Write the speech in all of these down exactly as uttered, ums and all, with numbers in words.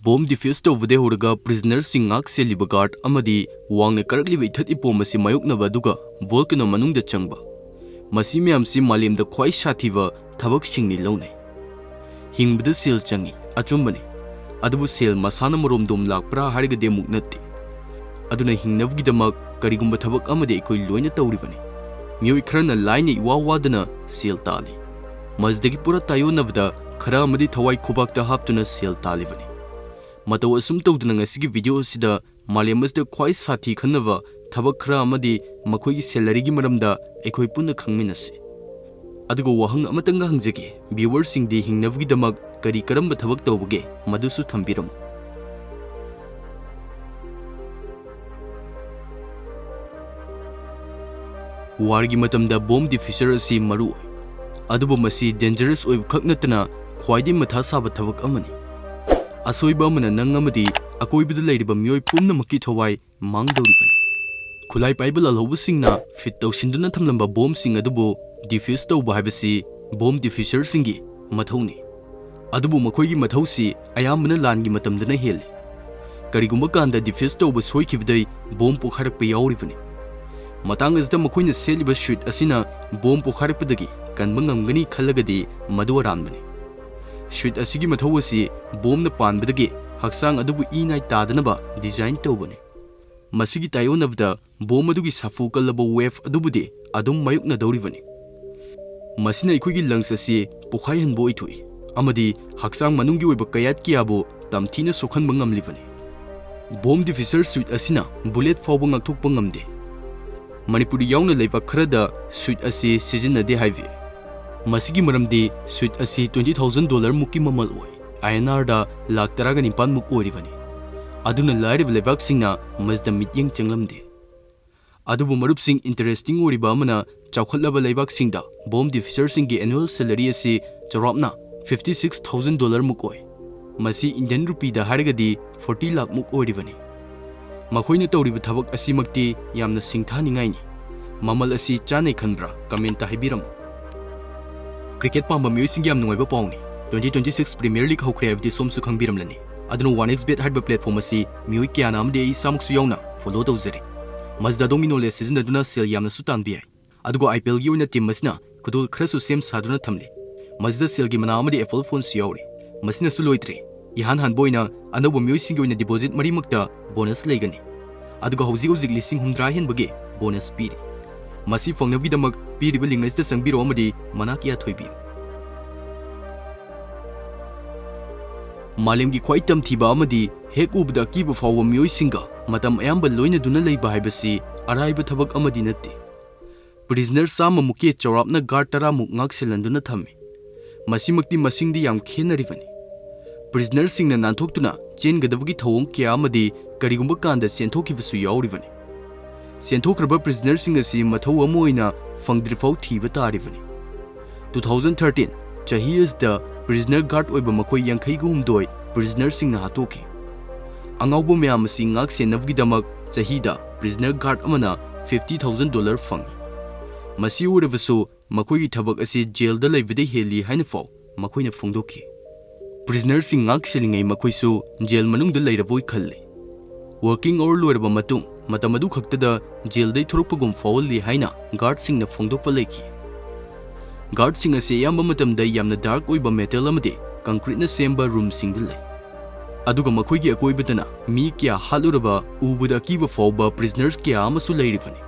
Bomb ꯗꯤꯐ꯭ꯌꯨꯁ ꯇꯧꯕꯗꯩ ꯍꯧꯔꯒ ꯄ꯭ꯔꯤꯖꯅꯔꯁꯤꯡ ꯉꯥꯛ ꯁꯦꯜꯂꯤꯕ ꯒꯥꯔꯗ ꯑꯃꯗꯤ ꯋꯥꯡꯅ ꯀꯥꯔꯛꯂꯤꯕ ꯏꯊꯠ ꯏꯄꯣꯝ ꯑꯁꯤ ꯃꯥꯌꯣꯛꯅꯕ ꯑꯗꯨꯒ ꯚꯣꯜꯀꯦꯅꯣ ꯃꯅꯨꯡꯗ ꯆꯪꯕ, ꯃꯁꯤ ꯃꯌꯥꯝꯁꯤ ꯃꯥꯂꯦꯝꯗ ꯈ꯭ꯋꯥꯏ ꯁꯥꯊꯤꯕ ꯊꯕꯛꯁꯤꯡꯅꯤ ꯂꯧꯅꯩ꯫ ꯍꯤꯡꯕꯗ ꯁꯦꯜ ꯆꯪꯏ, ꯑꯆꯨꯝꯕꯅꯤ꯫ ꯑꯗꯨꯕꯨ ꯁꯦꯜ ꯃꯁꯥꯅ ꯃꯔꯣꯝꯗꯣꯝ ꯂꯥꯛꯄ꯭ꯔꯥ ꯍꯥꯏꯔꯒꯗꯤ ꯑꯃꯨꯛ ꯅꯠꯇꯦ꯫ ꯑꯗꯨꯅ ꯍꯤꯡꯅꯕꯒꯤꯗꯃꯛ ꯀꯔꯤꯒꯨꯝꯕ ꯊꯕꯛ ꯑꯃꯗꯤ ꯑꯩꯈꯣꯏ ꯂꯣꯏꯅ ꯇꯧꯔꯤꯕꯅꯤ꯫ ꯃꯤꯑꯣꯏ ꯈꯔꯅ ꯂꯥꯏꯅ ꯏꯋꯥ ꯋꯥꯗꯅ ꯁꯦꯜ ꯇꯥꯜꯂꯤ꯫ ꯃꯁꯤꯗꯒꯤ ꯄꯨꯔꯥ ꯇꯥꯏꯑꯣꯟꯅꯕꯗ ꯈꯔ ꯑꯃꯗꯤ ꯊꯋꯥꯏ ꯈꯨꯕꯥꯛꯇ ꯍꯥꯞꯇꯨꯅ ꯁꯦꯜ ꯇꯥꯜꯂꯤꯕꯅꯤ꯫ ꯃꯇꯧ ꯑꯁꯨꯝ ꯇꯧꯗꯅ ꯉꯁꯤꯒꯤ ꯚꯤꯗꯤꯑꯣ ꯑꯁꯤꯗ ꯃꯥꯂꯦꯝ ꯑꯁꯤꯗ ꯈ꯭ꯋꯥꯏ ꯁꯥꯊꯤ ꯈꯟꯅꯕ ꯊꯕꯛ ꯈꯔ ꯑꯃꯗꯤ ꯃꯈꯣꯏꯒꯤ ꯁꯦꯂꯔꯤꯒꯤ ꯃꯔꯝꯗ ꯑꯩꯈꯣꯏ ꯄꯨꯟꯅ ꯈꯪꯃꯤꯟꯅꯁꯤ꯫ ꯑꯗꯨꯒ ꯋꯥꯍꯪ ꯑꯃꯇꯪꯒ ꯍꯪꯖꯒꯦ, ꯚ꯭ꯌꯨꯋꯔꯁꯤꯡꯗꯤ ꯍꯤꯡꯅꯕꯒꯤꯗꯃꯛ ꯀꯔꯤ ꯀꯔꯝꯕ ꯊꯕꯛ ꯇꯧꯕꯒꯦ? ꯃꯗꯨꯁꯨ ꯊꯝꯕꯤꯔꯝꯃꯨ꯫ ꯋꯥꯔꯒꯤ ꯃꯇꯝꯗ ꯕꯣꯝ ꯗꯤꯐ꯭ꯌꯨꯁꯔ ꯑꯁꯤ ꯃꯔꯨ ꯑꯣꯏ, ꯑꯗꯨꯕꯨ ꯃꯁꯤ ꯗꯦꯟꯖꯔꯁ ꯑꯣꯏꯕ ꯈꯛ ꯅꯠꯇꯅ ꯈ꯭ꯋꯥꯏꯗꯒꯤ ꯃꯊꯥ ꯁꯥꯕ ꯊꯕꯛ ꯑꯃꯅꯤ꯫ ꯑꯁꯣꯏꯕ ꯑꯃꯅ ꯅꯪ ꯑꯃꯗꯤ ꯑꯀꯣꯏꯕꯗ ꯂꯩꯔꯤꯕ ꯃꯤꯑꯣꯏ ꯄꯨꯝꯅꯃꯛꯀꯤ ꯊꯋꯥꯏ ꯃꯥꯡꯗꯧꯔꯤꯕꯅꯤ꯫ ꯈꯨꯠꯂꯥꯏ ꯄꯥꯏꯕ ꯂꯥꯜꯍꯧꯕꯁꯤꯡꯅ ꯐꯤꯠ ꯇꯧꯁꯤꯟꯗꯨꯅ ꯊꯝꯂꯝꯕ ꯕꯣꯝꯁꯤꯡ ꯑꯗꯨꯕꯨ ꯗꯤꯐ꯭ꯌꯨꯁ ꯇꯧꯕ ꯍꯥꯏꯕꯁꯤ ꯕꯣꯝ ꯗꯤꯐ꯭ꯌꯨꯁꯔꯁꯤꯡꯒꯤ ꯃꯊꯧꯅꯤ꯫ ꯑꯗꯨꯕꯨ ꯃꯈꯣꯏꯒꯤ ꯃꯊꯧꯁꯤ ꯑꯌꯥꯝꯕꯅ ꯂꯥꯟꯒꯤ ꯃꯇꯝꯗꯅ ꯍꯦꯜꯂꯤ꯫ ꯀꯔꯤꯒꯨꯝꯕ ꯀꯥꯟꯗ ꯗꯤꯐ꯭ꯌꯨꯁ ꯇꯧꯕ ꯁꯣꯏꯈꯤꯕꯗꯩ ꯕꯣꯝ ꯄꯣꯈꯥꯏꯔꯛꯄ ꯌꯥꯎꯔꯤꯕꯅꯤ꯫ ꯃꯇꯥꯡ ꯑꯁꯤꯗ ꯃꯈꯣꯏꯅ ꯁꯦꯠꯂꯤꯕ ꯁ꯭ꯌꯨꯠ ꯑꯁꯤꯅ ꯕꯣꯝ ꯄꯣꯈꯥꯏꯔꯛꯄꯗꯒꯤ ꯀꯟꯕ ꯉꯝꯒꯅꯤ ꯈꯜꯂꯒꯗꯤ ꯃꯗꯨ ꯑꯔꯥꯟꯕꯅꯤ꯫ ꯁ꯭ꯌꯨꯠ ꯑꯁꯤꯒꯤ ꯃꯊꯧ ꯑꯁꯤ ꯕꯣꯝꯅ ꯄꯥꯟꯕꯗꯒꯤ ꯍꯛꯆꯥꯡ ꯑꯗꯨꯕꯨ ꯏ ꯅꯥꯏ ꯇꯥꯗꯅꯕ ꯗꯤꯖꯥꯏꯟ ꯇꯧꯕꯅꯤ꯫ ꯃꯁꯤꯒꯤ ꯇꯥꯏꯑꯣꯟꯅꯕꯗ ꯕꯣꯝ ꯑꯗꯨꯒꯤ ꯁꯥꯐꯨ ꯀꯜꯂꯕ ꯋꯦꯚ ꯑꯗꯨꯕꯨꯗꯤ ꯑꯗꯨꯝ ꯃꯥꯌꯣꯛꯅꯗꯧꯔꯤꯕꯅꯤ꯫ ꯃꯁꯤꯅ ꯑꯩꯈꯣꯏꯒꯤ ꯂꯪꯁ ꯑꯁꯤ ꯄꯣꯈꯥꯏꯍꯟꯕ ꯑꯣꯏꯊꯣꯛꯏ ꯑꯃꯗꯤ ꯍꯛꯆꯥꯡ ꯃꯅꯨꯡꯒꯤ ꯑꯣꯏꯕ ꯀꯌꯥꯠ ꯀꯌꯥꯕꯨ ꯇꯝꯊꯤꯅ ꯁꯣꯛꯍꯟꯕ ꯉꯝꯂꯤꯕꯅꯤ꯫ ꯕꯣꯝ ꯗꯤꯐ꯭ꯌꯨꯁꯔ ꯁ꯭ꯌꯨꯠ ꯑꯁꯤꯅ ꯕꯨꯂꯦꯠ ꯐꯥꯎꯕ ꯉꯥꯛꯊꯣꯛꯄ ꯉꯝꯗꯦ꯫ ꯃꯅꯤꯄꯨꯔ ꯌꯥꯎꯅ ꯂꯩꯕꯥꯛ ꯈꯔꯗ ꯁ꯭ꯌꯨꯠ ꯑꯁꯤ ꯁꯤꯖꯤꯟꯅꯗꯦ ꯍꯥꯏꯕ ꯌꯥꯏ꯫ ꯃꯁꯤꯒꯤ ꯃꯔꯝꯗꯤ ꯁ꯭ꯌꯨꯠ ꯑꯁꯤ twenty thousand dollar ꯃꯨꯛꯀꯤ ꯃꯃꯜ ꯑꯣꯏ, I N R ꯗ ꯂꯥꯈ ꯇꯔꯥꯒ ꯅꯤꯄꯥꯟ ꯃꯨꯛ ꯑꯣꯏꯔꯤꯕꯅꯤ꯫ ꯑꯗꯨꯅ ꯂꯥꯏꯔꯕ ꯂꯩꯕꯥꯛꯁꯤꯡꯅ ꯃꯁꯤꯗ ꯃꯤꯠꯌꯦꯡ ꯆꯪꯂꯝꯗꯦ꯫ ꯑꯗꯨꯕꯨ ꯃꯔꯨꯞꯁꯤꯡ, ꯏꯟꯇꯔꯦꯁꯇꯤꯡ ꯑꯣꯏꯔꯤꯕ ꯑꯃꯅ, ꯆꯥꯎꯈꯠꯂꯕ ꯂꯩꯕꯥꯛꯁꯤꯡꯗ ꯕꯣꯝ ꯗꯤꯐ꯭ꯌꯨꯁꯔꯁꯤꯡꯒꯤ ꯑꯦꯅꯨꯑꯦꯜ ꯁꯦꯂꯔꯤ ꯑꯁꯤ ꯆꯥꯎꯔꯥꯛꯅ fifty six thousand dollar ꯃꯨꯛ ꯑꯣꯏ꯫ ꯃꯁꯤ ꯏꯟꯗꯤꯌꯟ ꯔꯨꯄꯤꯗ ꯍꯥꯏꯔꯒꯗꯤ forty ꯂꯥꯈ ꯃꯨꯛ ꯑꯣꯏꯔꯤꯕꯅꯤ꯫ ꯃꯈꯣꯏꯅ ꯇꯧꯔꯤꯕ ꯊꯕꯛ ꯑꯁꯤꯃꯛꯇꯤ ꯌꯥꯝꯅ ꯁꯤꯡꯊꯥꯅꯤꯡꯉꯥꯏꯅꯤ꯫ ꯃꯃꯜ ꯑꯁꯤ ꯆꯥꯅꯩ ꯈꯟꯕ꯭ꯔꯥ? ꯀꯃꯦꯟꯇ ꯍꯥꯏꯕꯤꯔꯝꯃꯨ꯫ ꯀ꯭ꯔꯤꯀꯦꯠ ꯄꯥꯝꯕ ꯃꯤꯑꯣꯏꯁꯤꯡꯒꯤ ꯌꯥꯝ ꯅꯨꯡꯉꯥꯏꯕ ꯄꯥꯎꯅꯤ꯫ Twenty twenty six Premier League ꯍꯧꯈ꯭ꯔꯦ ꯍꯥꯏꯕꯗꯤ ꯁꯣꯝꯁꯨ ꯈꯪꯕꯤꯔꯝꯂꯅꯤ꯫ ꯑꯗꯨꯅ ꯋꯥꯟ ꯑꯦꯛꯁ ꯕꯦꯠ ꯍꯥꯏꯔꯤꯕ ꯄ꯭ꯂꯦꯠꯐꯣꯝ ꯑꯁꯤ ꯃꯤꯑꯣꯏ ꯀꯌꯥꯅ ꯑꯃꯗꯤ ꯑꯩ ꯏꯁꯥꯃꯛꯁꯨ ꯌꯥꯎꯅ ꯐꯣꯂꯣ ꯇꯧꯖꯔꯤ꯫ ꯃꯁꯤꯗ ꯑꯗꯣꯝꯒꯤ ꯅꯣꯂꯦꯖ ꯁꯤꯖꯤꯟꯅꯗꯨꯅ ꯁꯦꯜ ꯌꯥꯝꯅꯁꯨ ꯇꯥꯟꯕ ꯌꯥꯏ꯫ ꯑꯗꯨꯒ ꯑꯥꯏ ꯄꯤ ꯑꯦꯜꯒꯤ ꯑꯣꯏꯅ ꯇꯤꯝ ꯑꯁꯤꯅ ꯈꯨꯗꯣꯜ ꯈꯔꯁꯨ ꯁꯦꯝ ꯁꯥꯗꯨꯅ ꯊꯝꯂꯤ꯫ ꯃꯁꯤꯗ ꯁꯦꯜꯒꯤ ꯃꯅꯥ ꯑꯃꯗꯤ ꯑꯦꯄꯜ ꯐꯣꯟꯁꯨ ꯌꯥꯎꯔꯤ꯫ ꯃꯁꯤꯅꯁꯨ ꯂꯣꯏꯗ꯭ꯔꯤ꯫ ꯏꯍꯥꯟ ꯍꯥꯟꯕ ꯑꯣꯏꯅ ꯑꯅꯧꯕ ꯃꯤꯑꯣꯏꯁꯤꯡꯒꯤ ꯑꯣꯏꯅ ꯗꯤꯄꯣꯖꯤꯠ ꯃꯔꯤꯃꯛꯇ ꯕꯣꯅꯁ ꯂꯩꯒꯅꯤ꯫ ꯑꯗꯨꯒ ꯍꯧꯖꯤꯛ ꯍꯧꯖꯤꯛ ꯂꯤꯁꯤꯡ ꯍꯨꯝꯗ꯭ꯔꯥ ꯍꯦꯟꯕꯒꯤ ꯕꯣꯅꯁ ꯄꯤꯔꯤ꯫ ꯃꯁꯤ ꯐꯪꯅꯕꯒꯤꯗꯃꯛ ꯄꯤꯔꯤꯕ ꯂꯤꯡ ꯑꯁꯤꯗ ꯆꯪꯕꯤꯔꯣ ꯑꯃꯗꯤ ꯃꯅꯥ ꯀꯌꯥ ꯊꯣꯏꯕꯤꯌꯨ꯫ ꯃꯥꯂꯦꯝꯒꯤ ꯈ꯭ꯋꯥꯏ ꯇꯝꯊꯤꯕ ꯑꯃꯗꯤ ꯍꯦꯛ ꯎꯕꯗ ꯑꯀꯤꯕ ꯐꯥꯎꯕ ꯃꯤꯑꯣꯏꯁꯤꯡꯒ ꯃꯇꯝ ꯑꯌꯥꯝꯕ ꯂꯣꯏꯅꯗꯨꯅ ꯂꯩꯕ ꯍꯥꯏꯕꯁꯤ ꯑꯔꯥꯏꯕ ꯊꯕꯛ ꯑꯃꯗꯤ ꯅꯠꯇꯦ꯫ ꯄ꯭ꯔꯤꯖꯅꯔ ꯆꯥꯝꯃ ꯃꯨꯛꯀꯤ ꯆꯥꯎꯔꯥꯛꯅ ꯒꯥꯔꯗ ꯇꯔꯥ ꯃꯨꯛ ꯉꯥꯛ ꯁꯦꯜꯍꯟꯗꯨꯅ ꯊꯝꯃꯤ꯫ ꯃꯁꯤꯃꯛꯇꯤ ꯃꯁꯤꯡꯗꯤ ꯌꯥꯝ ꯈꯦꯟꯅꯔꯤꯕꯅꯤ꯫ ꯄ꯭ꯔꯤꯖꯅꯔꯁꯤꯡꯅ ꯅꯥꯟꯊꯣꯛꯇꯨꯅ ꯆꯦꯟꯒꯗꯕꯒꯤ ꯊꯧꯑꯣꯡ ꯀꯌꯥ ꯑꯃꯗꯤ ꯀꯔꯤꯒꯨꯝꯕ ꯀꯥꯟꯗ ꯆꯦꯟꯊꯣꯛꯈꯤꯕꯁꯨ ꯌꯥꯎꯔꯤꯕꯅꯤ꯫ ꯆꯦꯟꯊꯣꯛꯈ꯭ꯔꯕ ꯄ꯭ꯔꯤꯖꯅꯔꯁꯤꯡ ꯑꯁꯤ ꯃꯊꯧ ꯑꯃ ꯑꯣꯏꯅ ꯐꯪꯗ꯭ꯔꯤꯐꯥꯎ ꯊꯤꯕ ꯇꯥꯔꯤꯕꯅꯤ꯫ ꯇꯨ ꯊꯥꯎꯖꯟ ꯊꯥꯔꯇꯤꯟ ꯆꯍꯤ ꯑꯁꯤꯗ ꯄ꯭ꯔꯤꯖꯅꯔ ꯒꯥꯔꯗ ꯑꯣꯏꯕ ꯃꯈꯣꯏ ꯌꯥꯡꯈꯩꯒ ꯍꯨꯝꯗꯣꯏ ꯄ꯭ꯔꯤꯖꯅꯔꯁꯤꯡꯅ ꯍꯥꯠꯇꯣꯛꯈꯤ꯫ ꯑꯉꯥꯎꯕ ꯃꯌꯥꯝ ꯑꯁꯤ ꯉꯥꯛ ꯁꯦꯟꯅꯕꯒꯤꯗꯃꯛ ꯆꯍꯤꯗ ꯄ꯭ꯔꯤꯖꯅꯔ ꯒꯥꯔꯗ ꯑꯃꯅ ꯐꯤꯐꯇꯤ ꯊꯥꯎꯖꯟ ꯗꯣꯂꯔ ꯐꯪꯏ꯫ ꯃꯁꯤ ꯑꯣꯏꯔꯕꯁꯨ ꯃꯈꯣꯏꯒꯤ ꯊꯕꯛ ꯑꯁꯤ ꯖꯦꯜꯗ ꯂꯩꯕꯗ ꯍꯦꯜꯂꯤ ꯍꯥꯏꯅ ꯐꯥꯎ ꯃꯈꯣꯏꯅ ꯐꯣꯡꯗꯣꯛꯈꯤ꯫ ꯄ꯭ꯔꯤꯖꯅꯔꯁꯤꯡ ꯉꯥꯛ ꯁꯦꯜꯂꯤꯉꯩ ꯃꯈꯣꯏꯁꯨ ꯖꯦꯜ ꯃꯅꯨꯡꯗ ꯂꯩꯔꯕꯣꯏ ꯈꯜꯂꯤ꯫ ꯋꯥꯔꯀꯤꯡ ꯑꯋꯥꯔ ꯂꯣꯏꯔꯕ ꯃꯇꯨꯡ ꯃꯇꯝ ꯑꯗꯨ ꯈꯛꯇꯗ ꯖꯦꯜꯗꯩ ꯊꯣꯔꯛꯄꯒꯨꯝ ꯐꯥꯎꯍꯜꯂꯤ ꯍꯥꯏꯅ ꯒꯥꯔꯗꯁꯤꯡꯅ ꯐꯣꯡꯗꯣꯛꯄ ꯂꯩꯈꯤ꯫ ꯒꯥꯔꯗꯁꯤꯡ ꯑꯁꯤ ꯑꯌꯥꯝꯕ ꯃꯇꯝꯗ ꯌꯥꯝꯅ ꯗꯥꯔꯛ ꯑꯣꯏꯕ ꯃꯦꯇꯜ ꯑꯃꯗꯤ ꯀꯪꯀ꯭ꯔꯤꯠꯅ ꯁꯦꯝꯕ ꯔꯨꯝꯁꯤꯡꯗ ꯂꯩ꯫ ꯑꯗꯨꯒ ꯃꯈꯣꯏꯒꯤ ꯑꯀꯣꯏꯕꯗꯅ ꯃꯤ ꯀꯌꯥ ꯍꯥꯠꯂꯨꯔꯕ, ꯎꯕꯗ ꯑꯀꯤꯕ ꯐꯥꯎꯕ ꯄ꯭ꯔꯤꯖꯅꯔꯁ ꯀꯌꯥ ꯑꯃꯁꯨ ꯂꯩꯔꯤꯕꯅꯤ꯫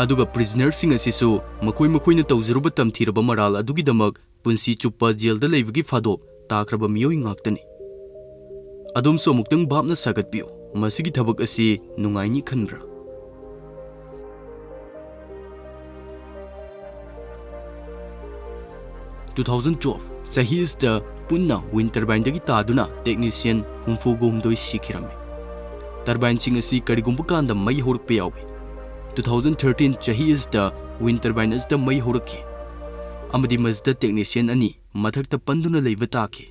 ꯑꯗꯨꯒ ꯄ꯭ꯔꯤꯖꯅꯔꯁꯤꯡ ꯑꯁꯤꯁꯨ ꯃꯈꯣꯏ ꯃꯈꯣꯏꯅ ꯇꯧꯖꯔꯨꯕ ꯇꯝꯊꯤꯔꯕ ꯃꯔꯥꯜ ꯑꯗꯨꯒꯤꯗꯃꯛ ꯄꯨꯟꯁꯤ ꯆꯨꯞꯄ ꯖꯦꯜꯗ ꯂꯩꯕꯒꯤ ꯐꯥꯗꯣꯞ ꯇꯥꯈ꯭ꯔꯕ ꯃꯤꯑꯣꯏ ꯉꯥꯛꯇꯅꯤ꯫ ꯑꯗꯣꯝꯁꯨ ꯑꯃꯨꯛꯇꯪ ꯚꯥꯞꯅ ꯁꯥꯒꯠꯄꯤꯌꯨ, ꯃꯁꯤꯒꯤ ꯊꯕꯛ ꯑꯁꯤ ꯅꯨꯡꯉꯥꯏꯅꯤ ꯈꯟꯕ꯭ꯔꯥ? ꯇꯨ ꯊꯥꯎꯖꯟ ꯇ꯭ꯋꯦꯜꯐ ꯆꯍꯤ ꯑꯁꯤꯗ ꯄꯨꯟꯅ ꯋꯤꯟ ꯇꯔꯕꯥꯏꯟꯗꯒꯤ ꯇꯥꯗꯨꯅ ꯇꯦꯛꯅꯤꯁꯤꯌꯟ ꯍꯨꯝꯐꯨꯒ ꯍꯨꯝꯗꯣꯏ ꯁꯤꯈꯤꯔꯝꯃꯤ꯫ ꯇꯔꯕꯥꯏꯟꯁꯤꯡ ꯑꯁꯤ ꯀꯔꯤꯒꯨꯝꯕ ꯀꯥꯟꯗ ꯃꯩ ꯍꯧꯔꯛꯄ ꯌꯥꯎꯏ꯫ ꯇꯨ ꯊꯥꯎꯖꯟ ꯊꯥꯔꯇꯤꯟ ꯆꯍꯤ ꯑꯁꯤꯗ ꯋꯤꯟ ꯇꯔꯕꯥꯏꯟ ꯑꯁꯤꯗ ꯃꯩ ꯍꯧꯔꯛꯈꯤ ꯑꯃꯗꯤ ꯃꯁꯤꯗ ꯇꯦꯛꯅꯤꯁꯤꯌꯟ ꯑꯅꯤ ꯃꯊꯛꯇ ꯄꯟꯗꯨꯅ ꯂꯩꯕ ꯇꯥꯈꯤ꯫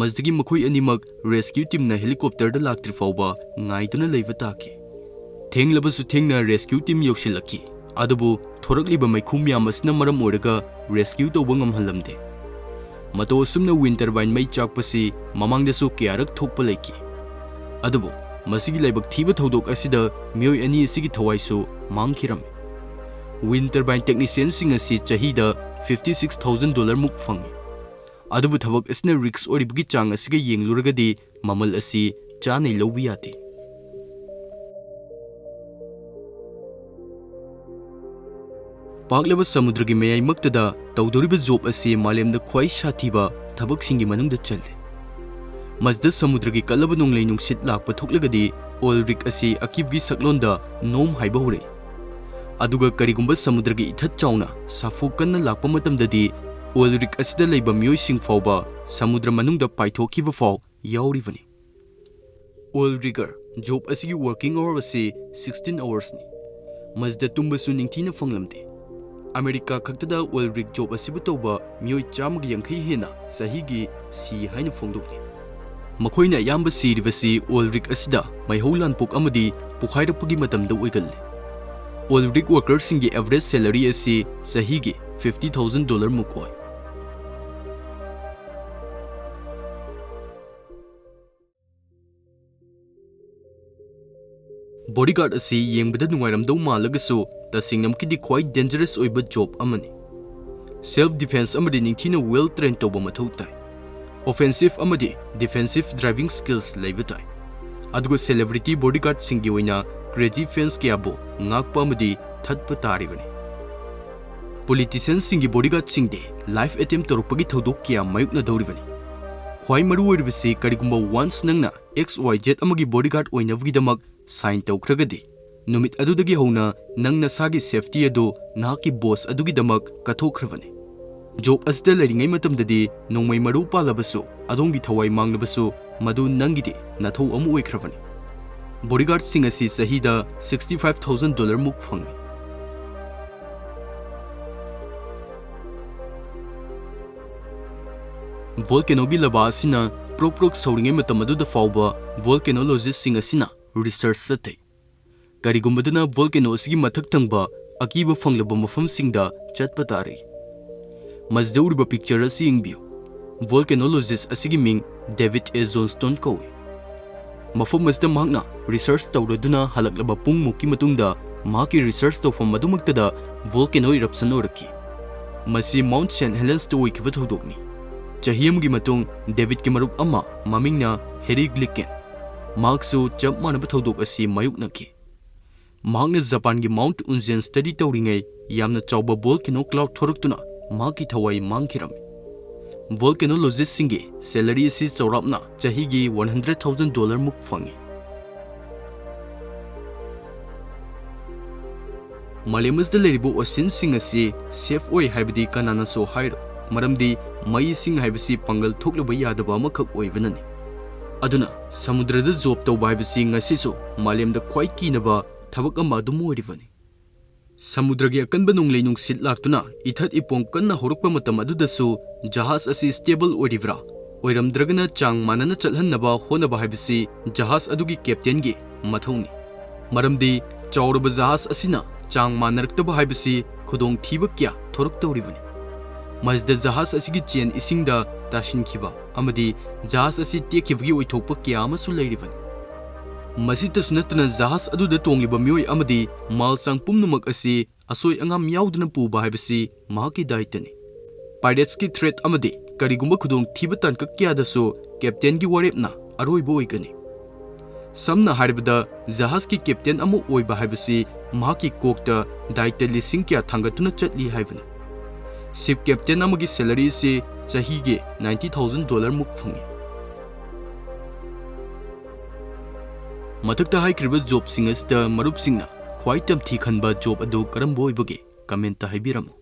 ꯃꯁꯤꯗꯒꯤ ꯃꯈꯣꯏ ꯑꯅꯤꯃꯛ ꯔꯦꯁꯀ꯭ꯌꯨ ꯇꯤꯝꯅ ꯍꯦꯂꯤꯀꯣꯞꯇꯔꯗ ꯂꯥꯛꯇ꯭ꯔꯤ ꯐꯥꯎꯕ ꯉꯥꯏꯗꯨꯅ ꯂꯩꯕ ꯇꯥꯈꯤ꯫ ꯊꯦꯡꯂꯕꯁꯨ ꯊꯦꯡꯅ ꯔꯦꯁꯀ꯭ꯌꯨ ꯇꯤꯝ ꯌꯧꯁꯤꯜꯂꯛꯈꯤ, ꯑꯗꯨꯕꯨ ꯊꯣꯔꯛꯂꯤꯕ ꯃꯩꯈꯨ ꯃꯌꯥꯝ ꯑꯁꯤꯅ ꯃꯔꯝ ꯑꯣꯏꯔꯒ ꯔꯦꯁꯀ꯭ꯌꯨ ꯇꯧꯕ ꯉꯝꯍꯜꯂꯝꯗꯦ꯫ ꯃꯇꯧ ꯑꯁꯨꯝꯅ wind turbine ꯃꯩ ꯆꯥꯛꯄꯁꯤ ꯃꯃꯥꯡꯗꯁꯨ ꯀꯌꯥꯔꯛ ꯊꯣꯛꯄ ꯂꯩꯈꯤ꯫ ꯑꯗꯨꯕꯨ ꯃꯁꯤꯒꯤ ꯂꯥꯏꯕꯛ ꯊꯤꯕ ꯊꯧꯗꯣꯛ ꯑꯁꯤꯗ ꯃꯤꯑꯣꯏ ꯑꯅꯤ ꯑꯁꯤꯒꯤ ꯊꯋꯥꯏꯁꯨ ꯃꯥꯡꯈꯤꯔꯝꯃꯤ꯫ Wind turbine technicianꯁꯤꯡ ꯑꯁꯤ ꯆꯍꯤꯗ fifty six thousand dollar ꯃꯨꯛ ꯐꯪꯏ꯫ ꯑꯗꯨꯕꯨ ꯊꯕꯛ ꯑꯁꯤꯅ risk ꯑꯣꯏꯔꯤꯕꯒꯤ ꯆꯥꯡ ꯑꯁꯤꯒ ꯌꯦꯡꯂꯨꯔꯒꯗꯤ ꯃꯃꯜ ꯑꯁꯤ ꯆꯥꯅꯩ ꯂꯧꯕ ꯌꯥꯗꯦ꯫ ꯄꯥꯛꯂꯕ ꯁꯃꯨꯗ꯭ꯔꯒꯤ ꯃꯌꯥꯏꯃꯛꯇꯗ ꯇꯧꯗꯧꯔꯤꯕ job ꯑꯁꯤ ꯃꯥꯂꯦꯝꯗ ꯈ꯭ꯋꯥꯏ ꯁꯥꯊꯤꯕ ꯊꯕꯛꯁꯤꯡꯒꯤ ꯃꯅꯨꯡꯗ ꯆꯜꯂꯤ꯫ ꯃꯁꯤꯗ ꯁꯃꯨꯗ꯭ꯔꯒꯤ ꯀꯜꯂꯕ ꯅꯣꯡꯂꯩ ꯅꯨꯡꯁꯤꯠ ꯂꯥꯛꯄ ꯊꯣꯛꯂꯒꯗꯤ oil rig ꯑꯁꯤ ꯑꯀꯤꯕꯒꯤ ꯁꯛꯂꯣꯟꯗ ꯅꯣꯝ ꯍꯥꯏꯕ ꯍꯧꯔꯛꯏ꯫ ꯑꯗꯨꯒ ꯀꯔꯤꯒꯨꯝꯕ ꯁꯃꯨꯗ꯭ꯔꯒꯤ ꯏꯊꯠ ꯆꯥꯎꯅ ꯁꯥꯐꯨ ꯀꯟꯅ ꯂꯥꯛꯄ ꯃꯇꯝꯗꯗꯤ oil rig ꯑꯁꯤꯗ ꯂꯩꯕ ꯃꯤꯑꯣꯏꯁꯤꯡ ꯐꯥꯎꯕ ꯁꯃꯨꯗ꯭ꯔ ꯃꯅꯨꯡꯗ ꯄꯥꯏꯊꯣꯛꯈꯤꯕ ꯐꯥꯎ ꯌꯥꯎꯔꯤꯕꯅꯤ꯫ Oil rigger job ꯑꯁꯤꯒꯤ working hour ꯑꯁꯤ sixteen hoursꯅꯤ꯫ ꯃꯁꯤꯗ ꯇꯨꯝꯕꯁꯨ ꯅꯤꯡꯊꯤꯅ ꯐꯪꯂꯝꯗꯦ꯫ ꯑꯃꯦꯔꯤꯀꯥ ꯈꯛꯇꯗ oil rig job ꯑꯁꯤꯕꯨ ꯇꯧꯕ ꯃꯤꯑꯣꯏ ꯆꯥꯝꯃꯒ ꯌꯥꯡꯈꯩ ꯍꯦꯟꯅ ꯆꯍꯤꯒꯤ ꯁꯤ ꯍꯥꯏꯅ ꯐꯣꯡꯗꯣꯛꯂꯤ꯫ ꯃꯈꯣꯏꯅ ꯑꯌꯥꯝꯕ ꯁꯤꯔꯤꯕꯁꯤ oil rig ꯑꯁꯤꯗ ꯃꯩꯍꯧ ꯂꯥꯟꯄꯣꯛ ꯑꯃꯗꯤ ꯄꯣꯈꯥꯏꯔꯛꯄꯒꯤ ꯃꯇꯝꯗ ꯑꯣꯏꯒꯜꯂꯤ꯫ Oil rig workerꯁꯤꯡꯒꯤ average salary ꯑꯁꯤ ꯆꯍꯤꯒꯤ fifty thousand dollar ꯃꯨꯛ ꯑꯣꯏ꯫ Bodyguard ꯑꯁꯤ ꯌꯦꯡꯕꯗ ꯅꯨꯡꯉꯥꯏꯔꯝꯗꯧ ꯃꯥꯜꯂꯒꯁꯨ ꯇꯁꯦꯡꯅꯃꯛꯀꯤꯗꯤ ꯈ꯭ꯋꯥꯏ dangerous ꯑꯣꯏꯕ job ꯑꯃꯅꯤ꯫ Self defense ꯑꯃꯗꯤ ꯅꯤꯡꯊꯤꯅ well train ꯇꯧꯕ ꯃꯊꯧ ꯇꯥꯏ꯫ Offensive ꯑꯃꯗꯤ defensive driving skills ꯂꯩꯕ ꯇꯥꯏ꯫ ꯑꯗꯨꯒ celebrity bodyguardꯁꯤꯡꯒꯤ ꯑꯣꯏꯅ crazy fans ꯀꯌꯥꯕꯨ ꯉꯥꯛꯄ ꯑꯃꯗꯤ ꯊꯠꯄ ꯇꯥꯔꯤꯕꯅꯤ꯫ Politicianꯁꯤꯡꯒꯤ bodyguardꯁꯤꯡꯗꯤ life attempt ꯇꯧꯔꯛꯄꯒꯤ ꯊꯧꯗꯣꯛ ꯀꯌꯥ ꯃꯥꯌꯣꯛꯅꯗꯧꯔꯤꯕꯅꯤ꯫ ꯈ꯭ꯋꯥꯏ ꯃꯔꯨ ꯑꯣꯏꯔꯤꯕꯁꯤ ꯀꯔꯤꯒꯨꯝꯕ once ꯅꯪꯅ X Y Z ꯑꯃꯒꯤ bodyguard ꯑꯣꯏꯅꯕꯒꯤꯗꯃꯛ sign ꯇꯧꯈ꯭ꯔꯒꯗꯤ, ꯅꯨꯃꯤꯠ ꯑꯗꯨꯗꯒꯤ ꯍꯧꯅ ꯅꯪ ꯅꯁꯥꯒꯤ safety ꯑꯗꯨ ꯅꯍꯥꯛꯀꯤ boss ꯑꯗꯨꯒꯤꯗꯃꯛ ꯀꯠꯊꯣꯛꯈ꯭ꯔꯕꯅꯤ꯫ Job ꯑꯁꯤꯗ ꯂꯩꯔꯤꯉꯩ ꯃꯇꯝꯗꯗꯤ ꯅꯣꯡꯃꯩ ꯃꯔꯨ ꯄꯥꯜꯂꯕꯁꯨ, ꯑꯗꯣꯝꯒꯤ ꯊꯋꯥꯏ ꯃꯥꯡꯂꯕꯁꯨ, ꯃꯗꯨ ꯅꯪꯒꯤꯗꯤ ꯅꯊꯧ ꯑꯃ ꯑꯣꯏꯈ꯭ꯔꯕꯅꯤ꯫ Bodyguardꯁꯤꯡ ꯑꯁꯤ ꯆꯍꯤꯗ sixty five thousand dollar ꯃꯨꯛ ꯐꯪꯏ꯫ Volcanoꯒꯤ ꯂꯕꯥ ꯑꯁꯤꯅ ꯄ꯭ꯔꯣꯛ ꯄ꯭ꯔꯣꯛ ꯁꯧꯔꯤꯉꯩ ꯃꯇꯝ ꯑꯗꯨꯗ ꯐꯥꯎꯕ volcanologistꯁꯤꯡ ꯑꯁꯤꯅ research ꯆꯠꯊꯩ꯫ ꯀꯔꯤꯒꯨꯝꯕꯗꯅ volcano ꯑꯁꯤꯒꯤ ꯃꯊꯛ ꯊꯪꯕ ꯑꯀꯤꯕ ꯐꯪꯂꯕ ꯃꯐꯝꯁꯤꯡꯗ ꯆꯠꯄ ꯇꯥꯔꯦ꯫ ꯃꯁꯤꯗ ꯎꯔꯤꯕ picture ꯑꯁꯤ ꯌꯦꯡꯕꯤꯌꯨ꯫ Volcanologist ꯑꯁꯤꯒꯤ ꯃꯤꯡ David A. Johnston ꯀꯧꯏ꯫ ꯃꯐꯝ ꯑꯁꯤꯗ ꯃꯍꯥꯛꯅ research ꯇꯧꯔꯗꯨꯅ ꯍꯜꯂꯛꯂꯕ ꯄꯨꯡꯃꯨꯛꯀꯤ ꯃꯇꯨꯡꯗ, ꯃꯍꯥꯛꯀꯤ research ꯇꯧꯐꯝ ꯑꯗꯨꯃꯛꯇꯗ volcano eruption ꯑꯣꯏꯔꯛꯈꯤ꯫ ꯃꯁꯤ Mount Saint Helensꯇ ꯑꯣꯏꯈꯤꯕ ꯊꯧꯗꯣꯛꯅꯤ꯫ ꯆꯍꯤ ꯑꯃꯒꯤ ꯃꯇꯨꯡ, ꯗꯦꯕꯤꯗꯀꯤ ꯃꯔꯨꯞ ꯑꯃ ꯃꯃꯤꯡꯅ Harry Glickman, ꯃꯍꯥꯛꯁꯨ ꯆꯞ ꯃꯥꯟꯅꯕ ꯊꯧꯗꯣꯛ ꯑꯁꯤ ꯃꯥꯌꯣꯛꯅꯈꯤ꯫ ꯃꯍꯥꯛꯅ ꯖꯄꯥꯟꯒꯤ Mount Unzen study ꯇꯧꯔꯤꯉꯩ ꯌꯥꯝꯅ ꯆꯥꯎꯕ volcano cloud ꯊꯣꯔꯛꯇꯨꯅ ꯃꯍꯥꯛꯀꯤ ꯊꯋꯥꯏ ꯃꯥꯡꯈꯤꯔꯝꯃꯤ꯫ Volcanologistꯁꯤꯡꯒꯤ salary ꯑꯁꯤ ꯆꯥꯎꯔꯥꯛꯅ ꯆꯍꯤꯒꯤ one hundred thousand dollar ꯃꯨꯛ ꯐꯪꯏ꯫ ꯃꯥꯂꯦꯝ ꯑꯁꯤꯗ ꯂꯩꯔꯤꯕ oceanꯁꯤꯡ ꯑꯁꯤ safe ꯑꯣꯏ ꯍꯥꯏꯕꯗꯤ ꯀꯅꯥꯅꯁꯨ ꯍꯥꯏꯔꯣꯏ, ꯃꯔꯝꯗꯤ ꯃꯩ ꯏꯁꯤꯡ ꯍꯥꯏꯕꯁꯤ ꯄꯥꯡꯒꯜ ꯊꯣꯛꯂꯨꯕ ꯌꯥꯗꯕ ꯑꯃꯈꯛ ꯑꯣꯏꯕꯅꯅꯤ꯫ ꯑꯗꯨꯅ ꯁꯃꯨꯗ꯭ꯔꯗ job ꯇꯧꯕ ꯍꯥꯏꯕꯁꯤ ꯉꯁꯤꯁꯨ ꯃꯥꯂꯦꯝꯗ ꯈ꯭ꯋꯥꯏ ꯀꯤꯅꯕ ꯊꯕꯛ ꯑꯃ ꯑꯗꯨꯝ ꯑꯣꯏꯔꯤꯕꯅꯤ꯫ ꯁꯃꯨꯗ꯭ꯔꯒꯤ ꯑꯀꯟꯕ ꯅꯣꯡꯂꯩ ꯅꯨꯡꯁꯤꯠ ꯂꯥꯛꯇꯨꯅ ꯏꯊꯠ ꯏꯄꯣꯝ ꯀꯟꯅ ꯍꯧꯔꯛꯄ ꯃꯇꯝ ꯑꯗꯨꯗꯁꯨ ꯖꯍꯥꯖ ꯑꯁꯤ stable ꯑꯣꯏꯔꯤꯕ꯭ꯔꯥ, ꯑꯣꯏꯔꯝꯗ꯭ꯔꯒꯅ ꯆꯥꯡ ꯃꯥꯟꯅꯅ ꯆꯠꯍꯟꯅꯕ ꯍꯣꯠꯅꯕ ꯍꯥꯏꯕꯁꯤ ꯖꯍꯥꯖ ꯑꯗꯨꯒꯤ captainꯒꯤ ꯃꯊꯧꯅꯤ꯫ ꯃꯔꯝꯗꯤ ꯆꯥꯎꯔꯕ ꯖꯍꯥꯖ ꯑꯁꯤꯅ ꯆꯥꯡ ꯃꯥꯟꯅꯔꯛꯇꯕ ꯍꯥꯏꯕꯁꯤ ꯈꯨꯗꯣꯡꯊꯤꯕ ꯀꯌꯥ ꯊꯣꯔꯛꯇꯧꯔꯤꯕꯅꯤ꯫ ꯃꯁꯤꯗ ꯖꯍꯥꯖ ꯑꯁꯤꯒꯤ chain ꯏꯁꯤꯡꯗ ꯇꯥꯁꯤꯟꯈꯤꯕ ꯑꯃꯗꯤ ꯖꯍꯥꯖ ꯑꯁꯤ ꯇꯦꯛꯈꯤꯕꯒꯤ ꯑꯣꯏꯊꯣꯛꯄ ꯀꯌꯥ ꯑꯃꯁꯨ ꯂꯩꯔꯤꯕꯅꯤ꯫ ꯃꯁꯤꯇꯁꯨ ꯅꯠꯇꯅ ꯖꯍꯥꯖ ꯑꯗꯨꯗ ꯇꯣꯡꯂꯤꯕ ꯃꯤꯑꯣꯏ ꯑꯃꯗꯤ ꯃꯥꯜ ꯆꯥꯡ ꯄꯨꯝꯅꯃꯛ ꯑꯁꯤ ꯑꯁꯣꯏ ꯑꯉꯥꯝ ꯌꯥꯎꯗꯅ ꯄꯨꯕ ꯍꯥꯏꯕꯁꯤ ꯃꯍꯥꯛꯀꯤ ꯗꯥꯏꯇꯅꯤ꯫ Piratesꯀꯤ threat ꯑꯃꯗꯤ ꯀꯔꯤꯒꯨꯝꯕ ꯈꯨꯗꯣꯡꯊꯤꯕ ꯇꯥꯡꯀꯛ ꯀꯌꯥꯗꯁꯨ captainꯒꯤ ꯋꯥꯔꯦꯞꯅ ꯑꯔꯣꯏꯕ ꯑꯣꯏꯒꯅꯤ꯫ ꯁꯝꯅ ꯍꯥꯏꯔꯕꯗ, ꯖꯍꯥꯖꯀꯤ captain ꯑꯃ ꯑꯣꯏꯕ ꯍꯥꯏꯕꯁꯤ ꯃꯍꯥꯛꯀꯤ ꯀꯣꯛꯇ ꯗꯥꯏꯇ ꯂꯤꯁꯤꯡ ꯀꯌꯥ ꯊꯥꯡꯒꯠꯇꯨꯅ ꯆꯠꯂꯤ ꯍꯥꯏꯕꯅꯤ꯫ Ship captain ꯑꯃꯒꯤ salary ꯑꯁꯤ ꯆꯍꯤꯒꯤ ninety thousand dollar ꯃꯨꯛ ꯐꯪꯏ꯫ ꯃꯊꯛꯇ ꯍꯥꯏꯈ꯭ꯔꯤꯕ jobꯁꯤꯡ ꯑꯁꯤꯗ ꯃꯔꯨꯞꯁꯤꯡꯅ ꯈ꯭ꯋꯥꯏ ꯇꯝꯊꯤ ꯈꯟꯕ job ꯑꯗꯨ ꯀꯔꯝꯕ ꯑꯣꯏꯕꯒꯦ? Commentꯇ ꯍꯥꯏꯕꯤꯔꯝꯃꯨ꯫